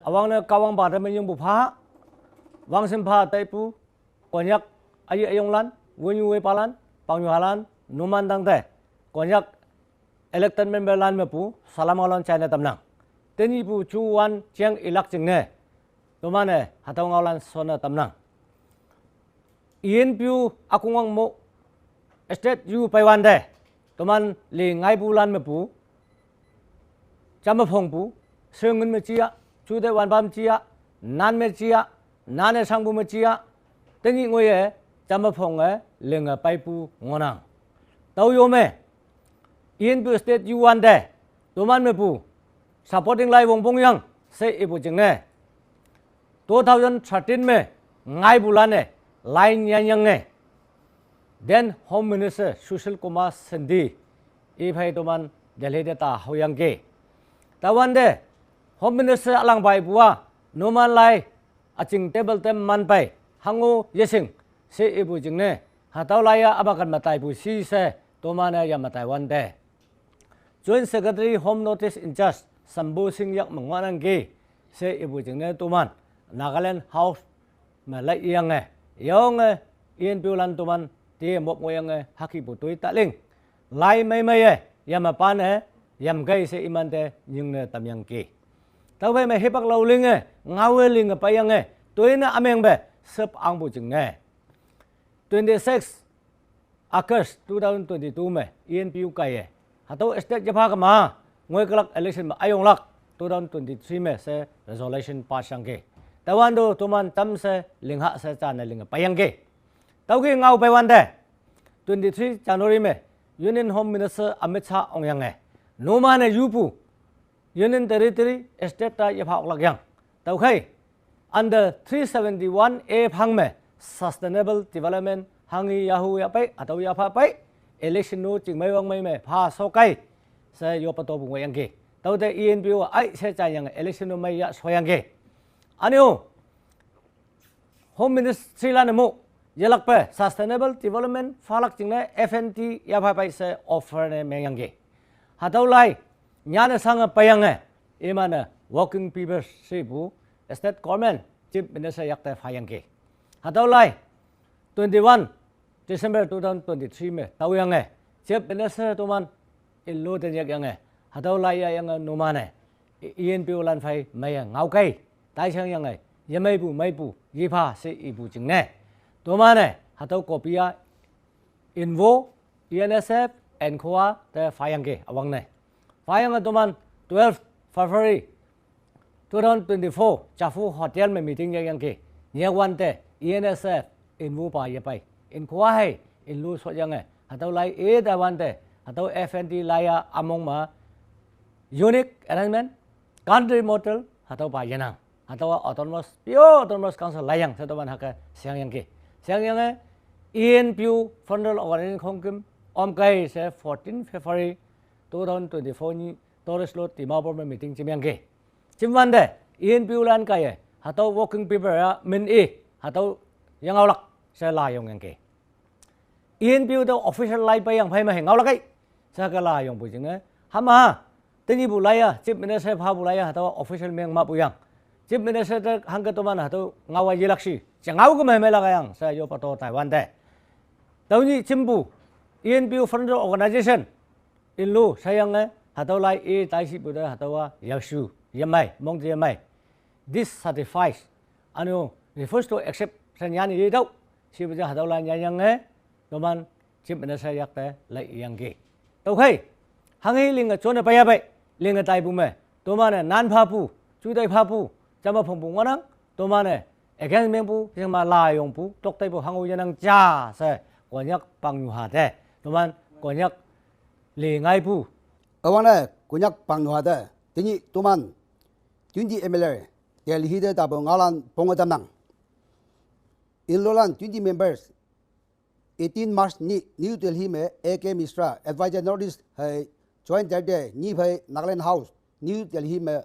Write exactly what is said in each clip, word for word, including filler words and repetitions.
Awang ne Kahwang ba te me yingpu pha, wangsim pha taipu, Konyak ayi ayonglan, wenyu wepalan, pangyuhalan, numan tangte, Konyak elected member lan mepu salam ngaolan china tamnang. Tenyihpu chuwan cheng ilak jingne, toman-e hatüo ngaolan shonne tamnang. E N P O ükongwang mo state yu peiwante, toman li ngaipulan mepu, jame phongpu, shengun me jia, jute wanpam jia, nan me jia, nane shangpu me jia, tenyih ngoiye, jame phonge, linge peipu ngohnang. Tüo yo me, E N P O state yu wante, toman mepu, supporting lai wongpong yang, she ipu jingne, two thousand thirteen me, ngaipulan-e, lai nyanyange, then Home Minister Sushil Kumar Shinde, iphei toman Delhi te ta haoyangki. Taiwante, Home Minister ülang paipu-a, numan lai, üching table te manpei, hango yeshing, she ipu jingne, hatüo lai-a apakan me taipu shi she, toman-e yame taiwante, Joint Secretary Home North East in charge, Shambhu Singh yak me ngohnangki, she ipu jingne toman, Nagaland House me laiyange, yonge, E N P O lan toman, te mop ngohyange, hükepu toi taling. Lai meimeiye, yame pan-e, yamkei she imante, nyingne tamyangki. Tüophei me hipak lao linge, ngaowe linge peiyange, toine ümengpe, shep angpu jingne, twenty-six August two thousand twenty-two me, E N P O kaiye, hatüo state yepha kema, ngoikülak election me üyonglak, two thousand twenty-three me she resolution pass yangki. Taiwante toman tam she, lingha she jane linge peiyangki. Tüoke ngao peiwante, twenty-three January me, Union Home Minister Amit Shah ongyange, numan-e yupu, Union Territory, state ta yepha oklak yang. Tüokhei, under three seventy-one A phang me, sustainable development, hanghi yahu yapei, hatüo yapha pei, election no chingmei wangmei me, pha shokei, she yoppe topu ngohyangki. Tüote E N P O ai she janyang election no mei ya shoyangki. Ünyo, Home Ministry lan-e mo, yelakpe Sustainable Development phalak jingne F N T yapha pei she offer ne mengyangki. Hatüo lai, nyane shange peiyange, iman-e working paper shepu, State Government, Chief Minister yakte phayangki. Hatüo lai, twenty-one December two thousand twenty-three me, taoyange, Chief Minister toman, inlo ten yakyange, hatüo lai yayange numan-e, E N P O lan phei meiye ngaokei, taishangyange, yemeipu meipu, yepha she ipu jingne, toman-e, hatüo copy-a, Invo, E N S F, ENCOA te phayangki üwangne. Phayange toman twelve February two thousand twenty-four, Jaffo Hotel me meeting yakyangki. Nyewante, E N S F, Invo pa yepei, ENCOA hei, inlo shotyange, hatüo lai-e taiwante, hatüo F N T lai-a ümong me, unique arrangement, country model, hatüopa yenang. Hatüowa autonomous, pure autonomous council laiyang, she toman hüke sheyangyangki. Sheyangyange, E N P O federal organization khongküm, omkei she fourteen February two thousand twenty-four nyih, Tourist Lodge Dimapur me meeting jimyangki. Jimwante, E N P O lan kaiye, hatüo working paper-a min i, hatüo yangaolak, she layongyangki. E N P O te official lai peiyang phei me hei ngaolakei, she ke layongpu jingne. Hama, tenyihpu lai-a, Chief Minister phapu lai-a, hatüowa official meng mahpu yang. Chief Minister te hangke toman hatüo ngaowa yelak shi, je ngao ke me meilak yang, she yoppe to taiwante, tüonyih jimpu, E N P O federal organization, inlo sheyange, hatüo lai-e taishipu te hatüowa yashu, yemei, mong te yemei, dissatisfied, ünyo refuse to accept she nyan yetüoh, shipu ja hatüo lai nyanyange, toman Chief Minister yakte laiyangki. Tüokhei, hanghi linge jone peiya pei, linge taipu me, toman-e nan phapu, jutai phapu, jame phongpu ngohnang, toman-e against mengpu, yangma layongpu, tok taipu hango yenang ja she, Konyak pangnyuha te, toman Konyak li ngaipu, üwangne Konyak pangnyuha te, tenyih toman twenty M L A Delhi te tapu ngaolan ponge tamnang. Inlolan twenty members, eighteen March nyih New Delhi me A K Mishra, Advisor Northeast hei Joint Director nyih phei Nagaland House, New Delhi me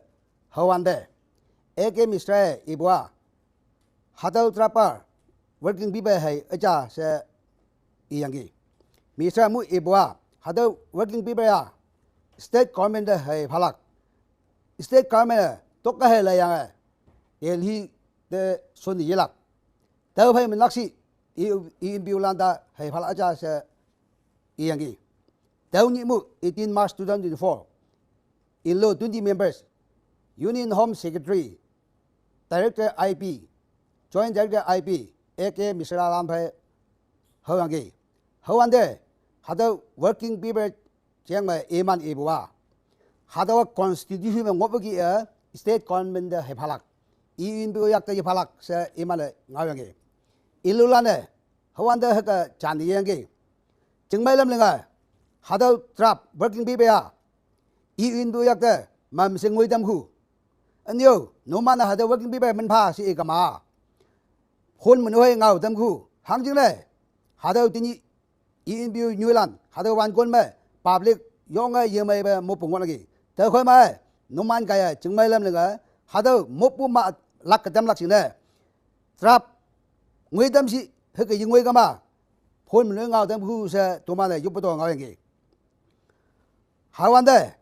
haowante, A K Mishra-e ipu-a, hatüo draft-a working paper hei üja she iyangki. Mishra mu ipu-a, hatüo working paper-a state government te hei phalak. State government-e tokka hei laiyange, Delhi te shon yelak. Tüophei me nakshih, i, i inbiulante hei phalak ja she iyangki. Tüo nyih mu, eighteen March two thousand twenty-four. Inlo twenty members, Union Home Secretary, Director I B, Joint Director I B, A K Mishra lam phei haoyangki. Haowante, hatüo working paper jeng me iman ipu a, hatüowa constitution me ngohpu ki e, state government te hei phalak. I inpu yak te ye phalak she iman-e ngaoyangki. Inlulan-e, hüwante hüke jan yangki. Chingmei lam linge, hatüo draft working paper a, i inpu yak te, mamshe ngoi tamkhu. Ünyo, numan-e hatüo working paper minpha she i kama. Phone me nehoi ngao tamkhu. Hangjingne, hatüo tenyih i inpu nyulan, hatüo wankon me, public yonge yemeipe moppu ngohnangki. Tüokhei me, numan kaiye chingmei lam linge, hatüo moppu ma lak ke tamlak jingne, draft ngoi tam shi, hüke yengoi kama, phone me nehoi ngao tamkhu she toman-e yoppu to ngaoyangki. Hüwante,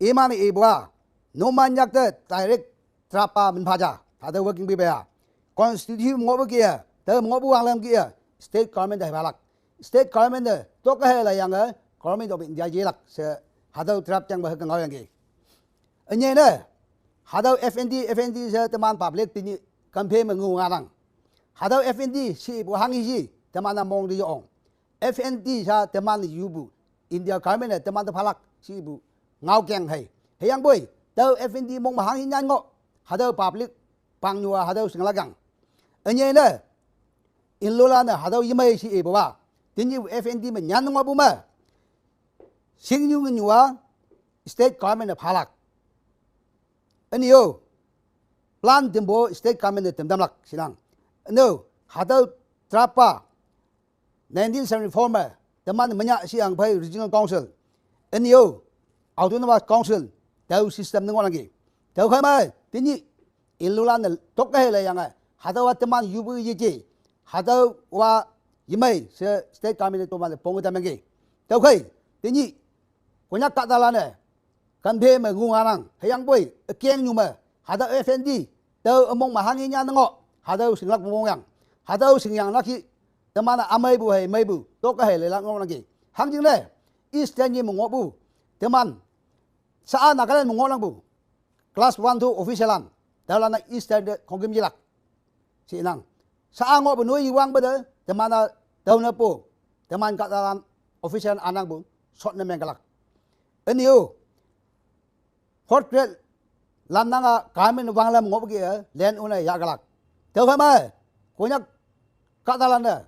iman-e ipu a, numan yak te direct draft-a minpha ja, hatüo working paper a. Constitution ngohpu ki e, tao ngohpu wanglam ki e, state government te hei phalak. State government te tokheilaiyange, Government of India yelak she, hatüo draft jeng me hüke ngaoyangki. Ünyei ne, hatüo F N D, F N D she teman public tenyih campaign me ngu nganang. Hatüo F N D shepu hanghi shi, teman-a mong te yong. F N D sha teman yupu, India government-e teman te phalak shepu ngaokeng hei. Hüyangpoi, tüo F N D mong me hanghi nyan ngoh, hatüo public pangnyuwa hatüo shinglak yang. Ünyei ne, inlulan-e hatüo yemei shepu a, tenyih F N D me nyan ngohpu me, shingnyu ngenyuwa, state government-e phalak. Ünyo, plan tempu state government-e tem tamlak shinang. Ünyo, hatüo draft-a, nineteen seventy-four me, teman menyah shiyang phei Regional Council, ünyo, Autonomous Council, tüo system ne ngohnangki. Tüokhei me, tenyih, inlulan-e tokheilaiyange, hatüowa teman yupu yeje, hatüowa yemei she state government-e toman-e pong tamyangki. Tüokhei, tenyih, Konyak kahtalan-e, campaign me ngu nganang, hüyangpoi, ükengnyu me, hatüo F N D, tüo ümong me hanghi nyan ngoh, hatüo shinglakpu mongyang, hatüo shingyang nakhi, teman-a ümeipu hei meipu, tokheilelak ngohnangki. Hangjingne, Eastern ye me ngohpu, teman, sha-a Nagaland me ngohnangpu, class one, two officiallan, tüolan-a Eastern te khongküm yelak shinang. Sha-a ngohpu noi iwangpe te, teman-a tüone po, teman kahtalan official anangpu, shot ne mengkelak. Ünyo, fourth grade lamnang-a government wanglam ngohpu ki e, land owner yahkelak. Tüokhei me, Konyak kahtalan-e,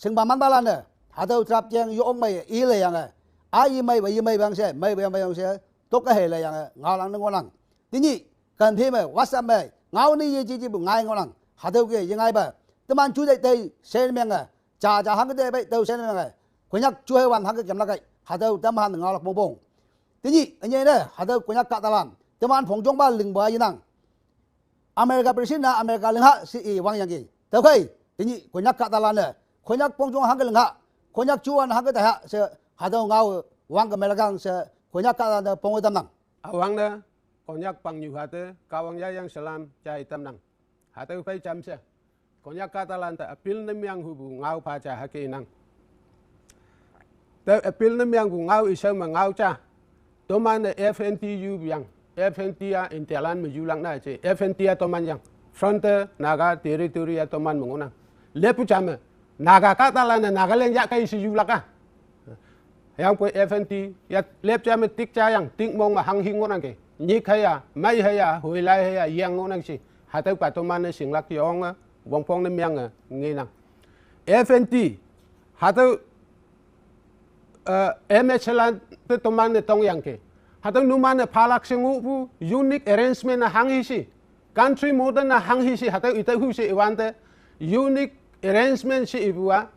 shingpa manpalan-e, hatüo draft jeng yong mei ileyange, a yemeipe yemei bang she, meipe yemei bang she, tokheilaiyange ngaolan ne ngohnang. Tenyih, campaign me, WhatsApp me, ngao ne yeje jepu ngai ngohnang. Hatüo ke yengaipe, teman ju tei tei share menge, ja ja hangke te pei tüo share menge, Konyak juheiwan hangke kemlak kei, hatüo teman ngaolak pongpong. Tenyih, ünyei ne, hatüo Konyak kahtalan, teman phongjongpa lingpa yenang. America president-a America lingha she i wangyangki. Tüokhei, tenyih Konyak kahtalan-e, Konyak phongjong hangke lingha, Konyak juan hangke taiha she, hatüo ngao wangke meilakyang she, Konyak kahtalan-e pong tamnang. Üwangne, Konyak pangnyuha te, Kahwang yayang salam jai tamnang. Hatüo phei jamshe, Konyak kahtalan te appeal ne meng hupu ngao pha ja hüke inang. Tüo appeal ne mengpu ngao ishao me ngao ja. Toman-e F N D yupu yang. F N D-a Indialan me yulak na je. F N D-a toman yang. Frontier Naga Territory-a toman me ngohnang. Leppu ja me, Naga kahtalan-e Nagaland yahkei she yulak a. Hüyangpoi F N D, ya lep ja me tik ja yang, tik mong me hanghi ngohnangki. Nyik heiya, mei heiya, hoilai heiya, yang ngohnang shi. Hatüopa toman-e shinglak yonge, wongpong ne menge, ngenang. F N T, hatüo, eh, M H lan te toman-e tongyangki. Hatüo numan-e phalak she ngohpu, unique arrangement-a hanghi shi. Country model-a hanghi shi, hatüo ite hu she iwante, unique arrangement she ipu a,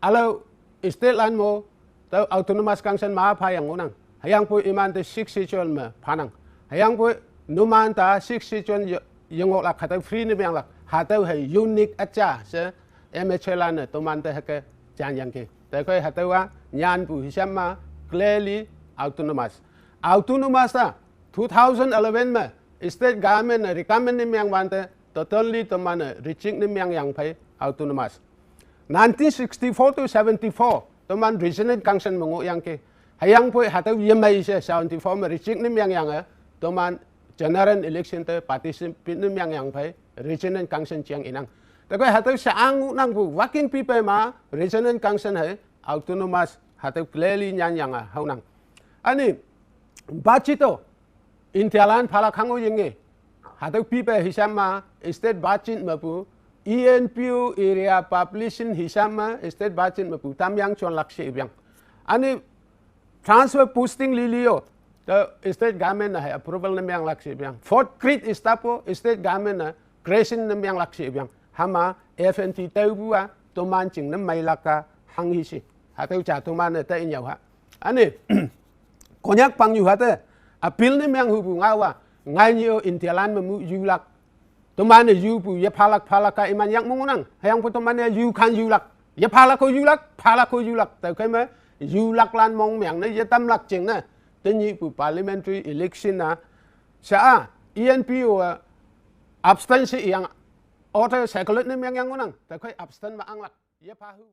ülao state lan mo, tüo autonomous council ma phayang ngohnang. Hüyangpoi imante Sixth Schedule me phanang. Hüyangpoi numan te Sixth Schedule ye, yengohlak hatüo free ne menglak. Hatüo hei unique üja she M H lan-e toman te hüke janyangki. Tüokhei hatüowa nyanpu hisap ma clearly autonomous. Autonomous-a two thousand eleven me state government ne recommend ne meng wante, totally teman-e reject ne meng yang phei autonomous. Nineteen sixty-four to seventy-four, teman regional council me ngoh yang ke. Hüyangpoi hatüo yemei she seventy-four me reject ne meng yange, teman general election te participate ne meng yang phei regional council jeng inang. Tüokhei hatüo sha-ang ngohnangpu working paper me regional council hei autonomous hatüo clearly nyan yange haonang. Üne, budget to, India lan phalak hango yinge. Hatüo paper hisab me state budget mepu, E N P O area population hisab me state budget mepu tam yang juanlak she ipu yang. Üne transfer posting lili-o, te state government ne hei approval ne menglak she ipu yang. Fourth grade staff-o state government ne creation ne menglak she ipu yang. Hüma F N T taopu-a toman jing ne meilak-a hanghi she. Hatüo ja toman-e te inyüo ha. Üne, Konyak pangyu ha te appeal ne meng hupu ngao-a, ngai nyi-o India lan me mu yulak. Toman-e yupu yephalak phalak-a iman yak mongnang. Hüyangpoi toman-e yukhan yulak. Yephalak-o yulak, phalak-o yulak. Tüokhei me yulaklan mong meng ne yetamlak jingne, tenyihpu parliamentary election-a, sha-a, E N P O-a abstain she iyang order circulate ne meng yang ngohnang. Tüokhei abstain me anglak. Yepha hu